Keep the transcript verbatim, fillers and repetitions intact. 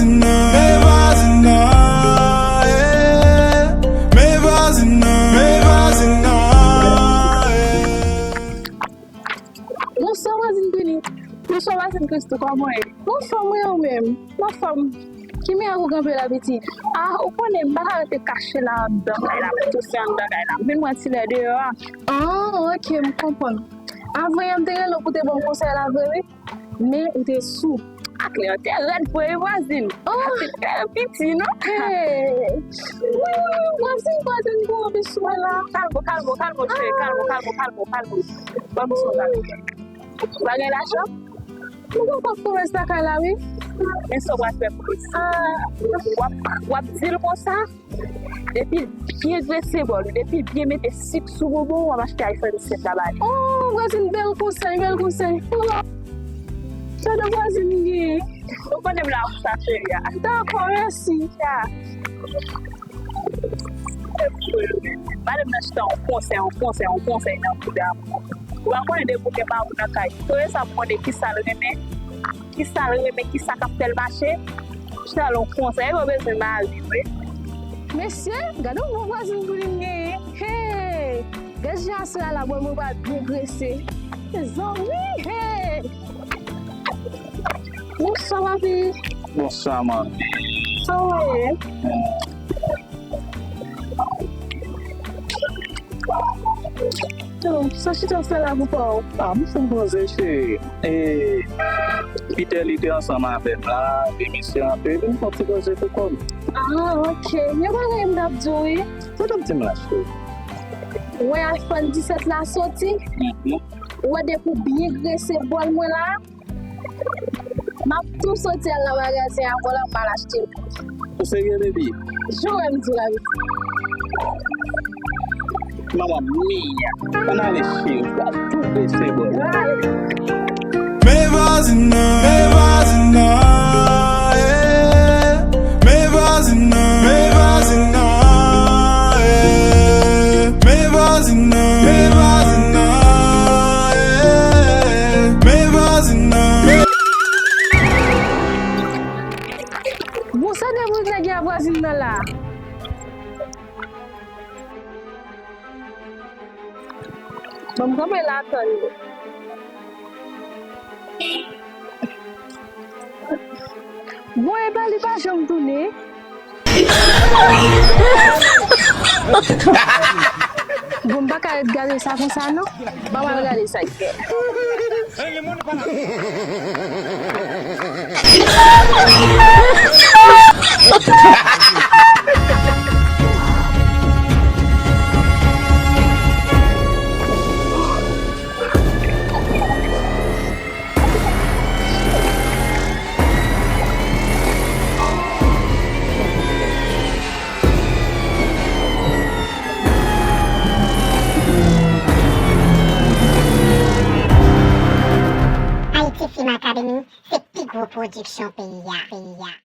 Men vwazin nan, eh, men vwazin nan, men vwazin nan, eh. Bonswa, vwazin Bini. Bonswa, vwazin Christo, kòman w ye? M anfòm, wi, ou menm? M anfòm. Ki mirak ou kanpe la, piti? Ah, ou konnen, m pa ka rete kache la anndan kay la, m touse anndan kay la. M vin pran ti lè deyò a. Ah, ok, m konprann. Avan yè, m te rele w pou te ban m konsèy la vre, wi. Men ou te sou. Ak lè an te rèd vre, wi, vwazin. Oh! Sa te trè piti, non? Hey! Wi, wi, wi, vwazin, vwazin, bon, anpil sou mwen la. Kalme w, kalme w, kalme w, cheri, kalme w, kalme w, kalme w, kalme w. Ban m sonje. Ou pa gen lajan? Mwen poko kòmanse lakay la, wi. Men sa w pral fè pou li. Ah. W ap, w ap di l konsa. Depi l byen grese bòl ou, depi l byen mete sik sou bonbon ou, w ap achte iPhone sèt la ba li. Oh, vwazin, bèl konsèy, bèl konsèy. Tande vwazin li genyen. Ou konnen m la pou sa, cheri a. Dakò, mèsi. Ya. Madanm nan chita, yon konsèy, yon konsèy, yon konsèy nan bouda m. Ou pa konnen depi w gen mari w nan kay. Premye sa pou konnen kisa l renmen, kisa l renmen, kisa k ap fè l mache. Chita l yon konsèy, ou bezwen mari vre. Mesye, gade yon bon vwazin pou li m genyen. Hey! Gade jan aswè a la, mwen, mwen pral byen grese. Mezanmi, hey! Bonswa, papi. Bonswa, man. Sa w ye? Yo, sa w chita fè la pou pa w? Ah, m fè yon poze, cheri. E, Peter li te ansanm avè m la, li misye antre, vin fè yon ti poze pou kò m. Ah, ok. Yon bagay m t ap di w, wi. Sa w t ap di m la, cheri? Ou wè iPhone disèt la soti? Mhm. Ou wè depi w byen grese bòl mwen la, m ap tou soti al nan magazen an, vòlè m al achte l. Ou serye, baby? Jan w wè m di w la, wi. Manman mia. Ann ale, cheri. W ap tou grese bòl. Men vwazin nan, men vwazin nan, eh. Men vwazin nan, men vwazin nan, eh. Men vwazin nan, men vwazin nan, eh. Men vwazin nan. Bon, sa de bout nèg y a vwazin nan la? Bon, m kanpe la tann yo. Bon, epa li pa janm tounen. Bon, m pa ka ret gade sa konsa, non. Ban m al gade sa k gen. Haïti Film Academy, se pi gwo pwodiksyon peyi a, peyi a.